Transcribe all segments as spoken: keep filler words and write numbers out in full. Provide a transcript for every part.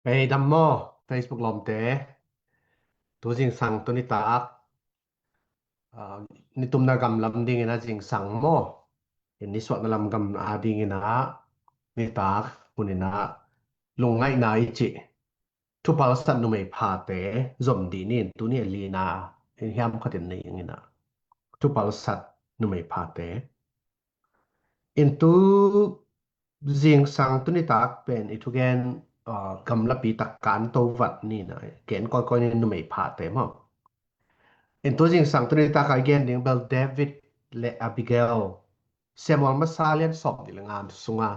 Hei, dam maw, Facebook lawmte. Tu zingsang tu nitak, ah, nitumna gam lam dingin a zingsang maw, in nisuahna lam gam a dingin a nitak hunin a lungngaihna i cih thupalsat numei phate zom dih ni. Tuni a lina in hiam khatin nei ingin a thupalsat numei phate. In tu zingsang tu nitak pen i thugen, ah, gamlapi tak kan to vat ni na, gen kawikawi ni numei phate maw. In tu zingsang tu nitak a i gen ding bel David le Abigail, Samuel masa lian sawm nih le nga sunga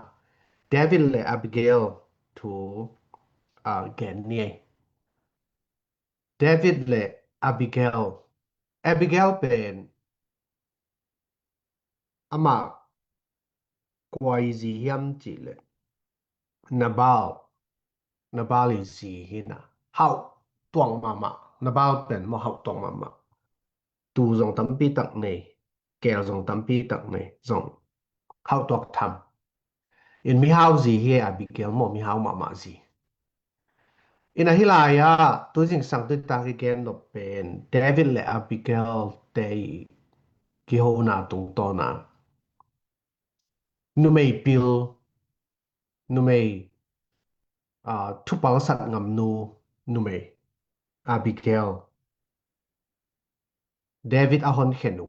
David le Abigail thu, ah, gen ni ei. David le Abigail. Abigail pen amah kua i zi hiam cih leh Nabal, Nabal i zi hi na. Hauh tuang mahmah, Nabal pen maw hauh tuang mahmah. Tuu zong tampi tak nei, keel zong tampi tak nei, zong hauh tuak tham. In mihau zi hi Abigail maw, mihau mahmah zi. In ahi lai-ah tu zingsang tu nitak i gen nop pen David le Abigail te i kihona tungtawn a numei pil, numei, ah, thupalsat ngamnu numei Abigail, David a honkhianu,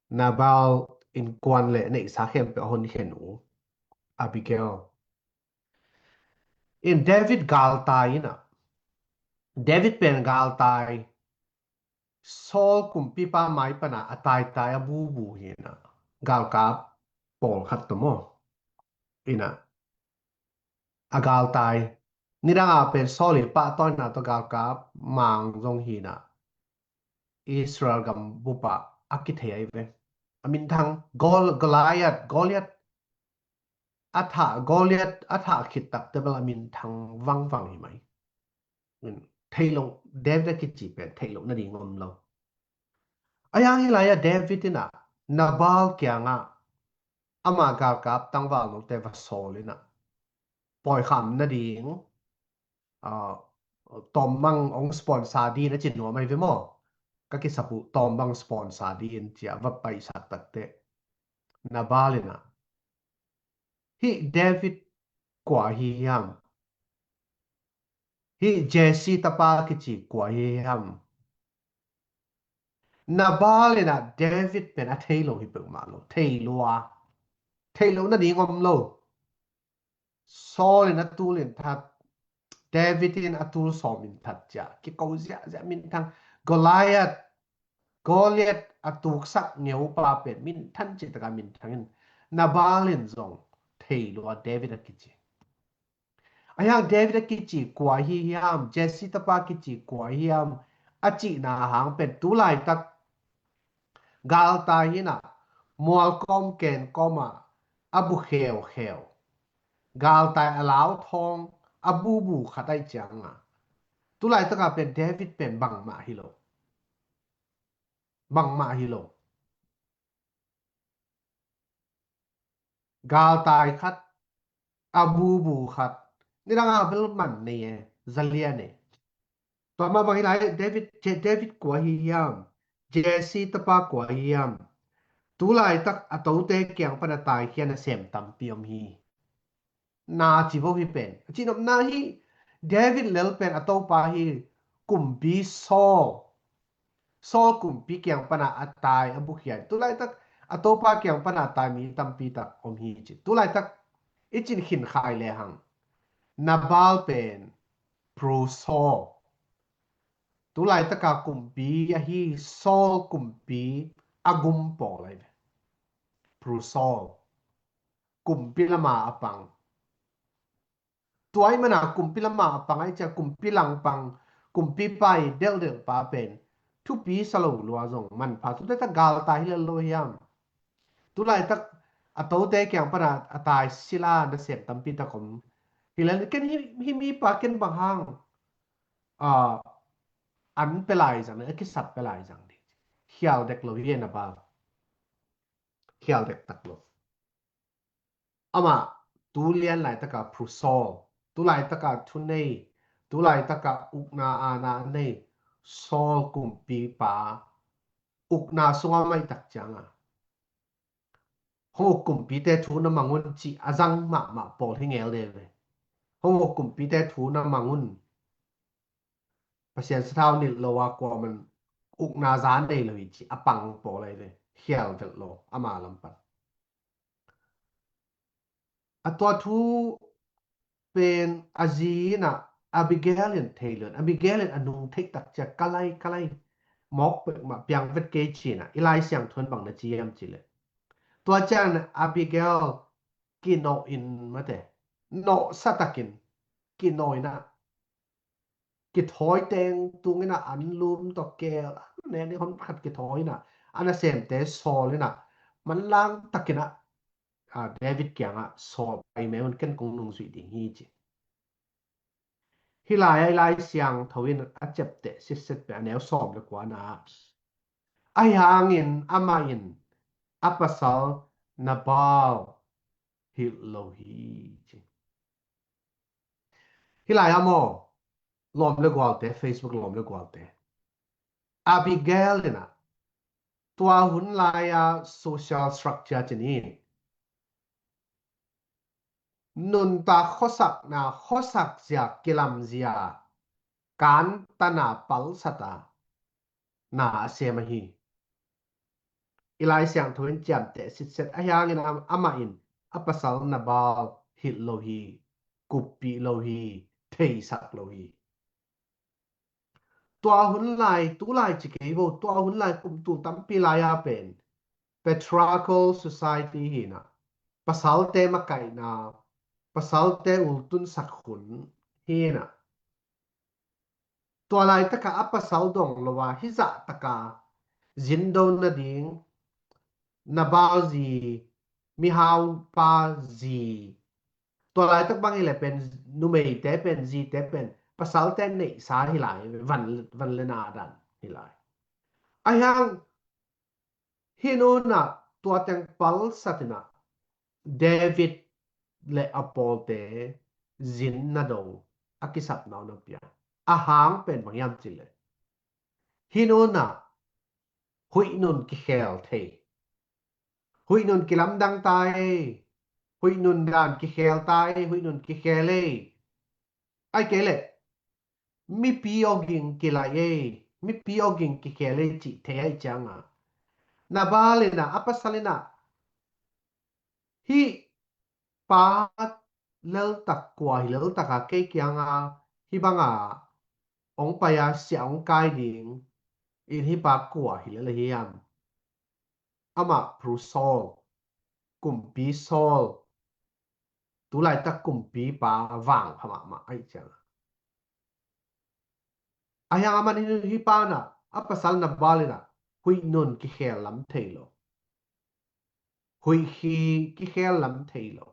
Nabal innkuan le neihsa khempeuh a honkhianu Abigail. In David galtai in a, David pen galtai, Saul kumpipa mai pana a taitai a bubu hi na, galkap pawlkhat tawh maw. In a, a galtai. Nidang a pen Saul i pahtawina tawh galkap mang zong hi na, Israel gam bup ah a kithei ahi ve. A minthang Gol-, Goliath, Goliath a thah, Goliath a thah khit takte bel a minthang vangvang hi mai. Theih loh, David a kici pen theih loh nading om lo. A yang hi lai-ah David in a Nabal kiangah ama galkap tangval note va sawl in a pawikham nading, ah, tawmbang hong sponsor ding a ci nuam ahi ve maw. Ka kisap uh tawmbang sponsor ding ci a va paihsak takteh Nabal in a, hih David kua hi hiam? Hih Jesse tapa kici kua hi hiam? Nabal in a David pen a thei lo hi peuhmah lo, thei lua, thei lo nading om lo. Saul in a tul in that, David in a tul sawm in that cia kiko ziahziah minthang. Goliath, Goliath a tuksak ngeupa pen minthang cih taka minthang in, Nabal in zong thei lua David a kici. A hiang David a kici kua hi hiam, Jesse tapa kici kua hi hiam a cihna hang pen tu laitak galtai hi na, mualkawm kenkawm ah a bu kheukheu, galtai a lauthawng a bubu khat ahi cianga, tu laitak a pen David pen bangmah hi lo. Bangmah hi lo. Galtai khat, a bubu khat, nidang a bel man nei e, zalian e. Tua mah bang hi lai, David, Je-, David kua hi hiam? Jesse tapa kua hi hiam? Tu laitak a tote kiang pan a taikhia nasem tampi om hi. Na ci vo hi pen. A cihnopna hi, David lel pen a topa hi kumpi Saul. Saul kumpi kiang pana a tai a bukhian. Tu laitak a topa kiang pana a tai mi tampi tak om hi ci. Tu laitak i cin khin khai lehang Nabal pen pru Saul. Tu laitaka kumpi ahi Saul kumpi a gum pawl ahi ve. Pru Saul. Kumpi lama a pang. Tua i mana kumpi lama a pang ahi cia kumpi langpang, kumpi pai delhdelh pa pen thupi sa lo lua zong manpha. Tu laitaka galtai hi lel lo hiam? Tu laitak a tote kiang pana a tai sila nasem tampi tak om. Hi lel ken hi, hi mipa ken bang hang, ah, an pe lai zang, a kisap pe lai zang ding. Khial dek lo hi Nabal. Khial dek tak lo. Amah tu lian laitaka pru Saul. tulaitaka thunei, tulaitaka ukna aana nei Saul kumpipa ukna sunga maihtak cianga hong uk kumpite thu na mang un ci a zang mahmah pawl hi ngel dei ve. Hong uk kumpite thu na mang un. Pasian sathau nilh lo a kuaman ukna za nei lo hi ci a pang pawl ahi ve. Khial velh lo ama lam pan. A tua thu pen a zi in a Abigail in thei lo in, Abigail in a nung theih tak cia kalai kalai mawk pek mah piang vet kei cina i Lai Siangtho in bang na ci hiam ci le. Tua ciang Abigail kinawh in mate, nawhsa takin kinawh in a kithawi teng tung in a an lum tawh keel an nen i hon khat kithawi in a an a semte sawl in a manlang takin a David kiangah sawl pai me un ken kong nungzuih ding hi ci. Hih lai-ah i Lai Siangtho in a ciapteh sitset pen a neu sawm le kuana ah ahi hangin amah in a pasal Nabal hilh lo hi ci. Hih lai-ah maw lawm le gualte, Facebook lawm le gualte, Abigail in a tua hun lai-a social structure ci ni nuntak khuasakna khuasak zia kilam zia kan tana palsata na a sem ahi. I Lai Siangtho in ciamteh sitset ahi hangin amah in a pasal Nabal hilh lo hi, kuppih lo hi, theisak lo hi. Tua hun lai, tu lai ci kei bo, tua hun lai kum tul tampi lai-a pen patriarchal society hi na, pasalte makaihna, pasalte ultunsak hun hi na. Tua laitaka a pasal dong lo a hizah taka zindo nading Nabal zi, mihaupa zi, tua laitak bang hileh pen numeite pen zite pen pasalte neihsa hi lai, van, van le na dan hi lai. Ahi hang hih nunah tua teng palsat inah David le a pawlte zin na do a kisapna uh na pia. A hang pen bang hiam cileh hih nunah huih nun kikhel thei, huih nun kilamdang ta ei, huih nun dan kikhel ta ei, huih nun kikhel ei. Ai kei leh mipi awging kilaih ei, mipi awging kikhel ei cih thei aih cianga Nabal inah a pasal inah hih pa leltak kua hi leltaka kei kianga hih banga ong pai a siah ong kai ding in hih pa kua hi lel ahi hiam? Amah pru Saul, kumpi Saul, tulaitak kumpipa vang pha mahmah aih cianga ahi hang aman hih pana a pasal Nabal inah huih nun kikhel lam thei lo, huih khi kikhel lam thei lo.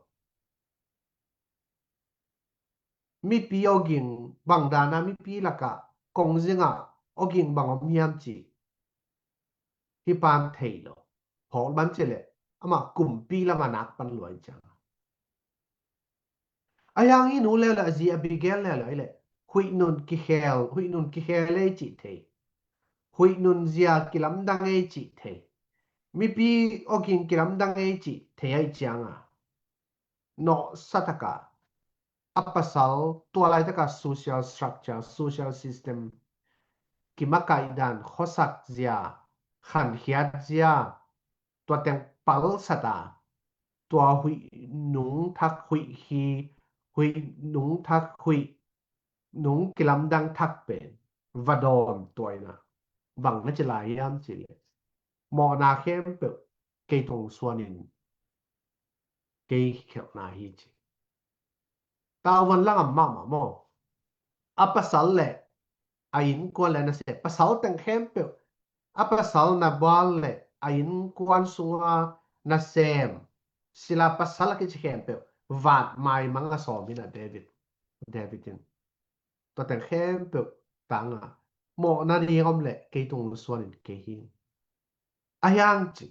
Mipi awging bang dana mipi lakah kongzingah awging bang om hiam cih hih pan thei lo. Phawk ban cileh amah kumpi lama nak pan luai cianga ahi hang hih nu leuleu a zi Abigail leuleu aileh huih nun kikhel, huih nun kikhel ei cih thei, huih nun zia kilamdang ei cih thei, mipi awging kilamdang ei cih thei aih cianga nawhsataka a pasal tua laitaka social structure, social system, kimakaih dan, khuasak zia, khankhiat zia, tua teng palsata tua huih nung thak huih khi, huih nung thak huih nung kilamdang thak pen va dawn tua inah bang na ci lai hiam cileh mawhna khempeuh kei tung suanin kei khelhna hi ci. Tavuan langam mahmah maw? A pasal le a innkuan le a nasem, pasal teng khempeuh, a pasal Nabal le a innkuan sunga nasem, sila pasal a kici khempeuh vat maimang a sawm inah David, David in tua teng khempeuh tanga mawhna ding om leh kei tung suanin kei hi. Ahi hang ci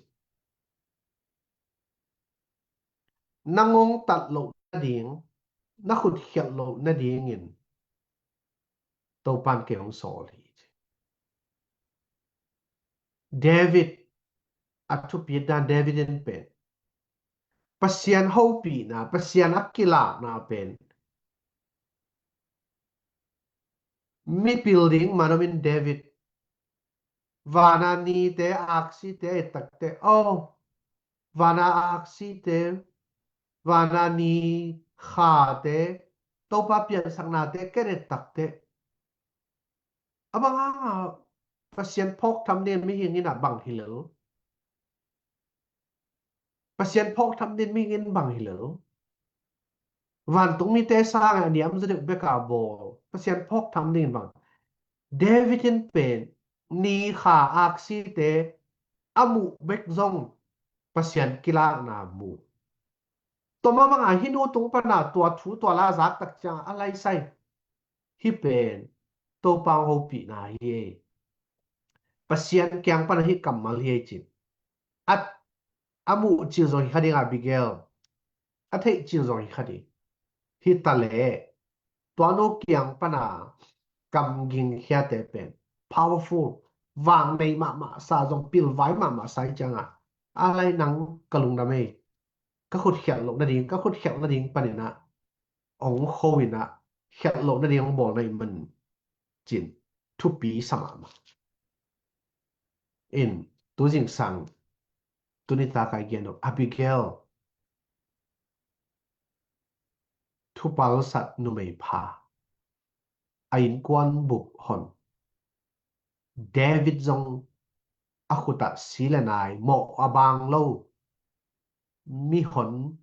nang ong tat loh nading na khut khialh loh nadingin Topan kei hong sawl hi. David a thupit dan David in pen Pasian hopihna, Pasian a kilakna pen mipil ding man om in David vana nite, aksite a et takte, oh, vana aksite, vana ni khate, Topa piansaknate ken et takte, a bang hanga Pasian phawk tham ding mihing in a bang hi lel. Pasian phawk tham ding mihing in bang hi lel. Vantung mite sang a niam za deuh beka bawl Pasian phawk tham ding bang. David in pen ni kha aksite a muh bek zong Pasian kilakna mu. Tua mah banga hih nu tung pana tua thu tua la zak tak ciang a laisai. Hih pen Topa hopihna hi ei. Pasian kiang pana hih kammal hi ei cin. A, a muh cil zong hi kha ding Abigail. A theih cil zong hi kha ding. Hi ta leh tua nu kiang pana kam ging khiate pen powerful, vang nei mahmah sa zong pilvai mahmah sa hi cianga a lai nang ka lungdam ei. Ka khut khialh loh nading, ka khut khialh nading paninah ong kho inah khialh loh nading ong bawl na i man cin thupi sa mahmah. In tu zingsang tuni taka i gen uh Abigail thupalsat numei pha a innkuan bup hon. David zong a khutah si le nai mawh a bang lo mihon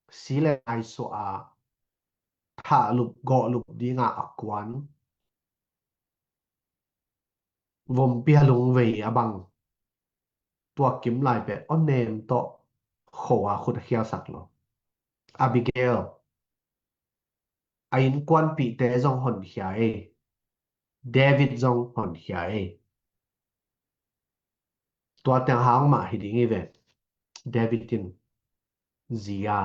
si le nai suah a thahlup gawhlup dinga a kuan vompi a lungvei a bang tua kim lai peh aw nem tawh kho a khut a khialsak lo. Abigail a innkuanpihte zong honkhia ei. David zong honkhia ei. Tua teng hang mah hi ding hi ve. David in zi a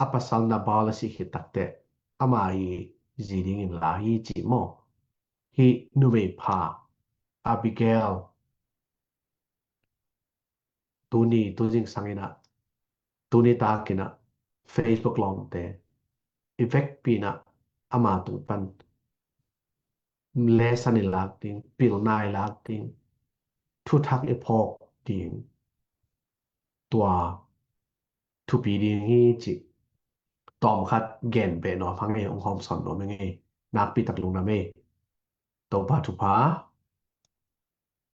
a pasal Nabal a sih khit takteh ama i zi dingin la hi ci maw? Hi numei pha Abigail tuni tu zingsang inah tuni takinah Facebook lawmte i vekpi inah ama tung pan lesson i lak ding, pilna i lak ding, thuthak i phawk ding tua thupi ding hi ci tawm khat gen beh nuam hang ei, ong hawmsawn nuam ing ei. Nakpi tak lungdam ei. Topa thupha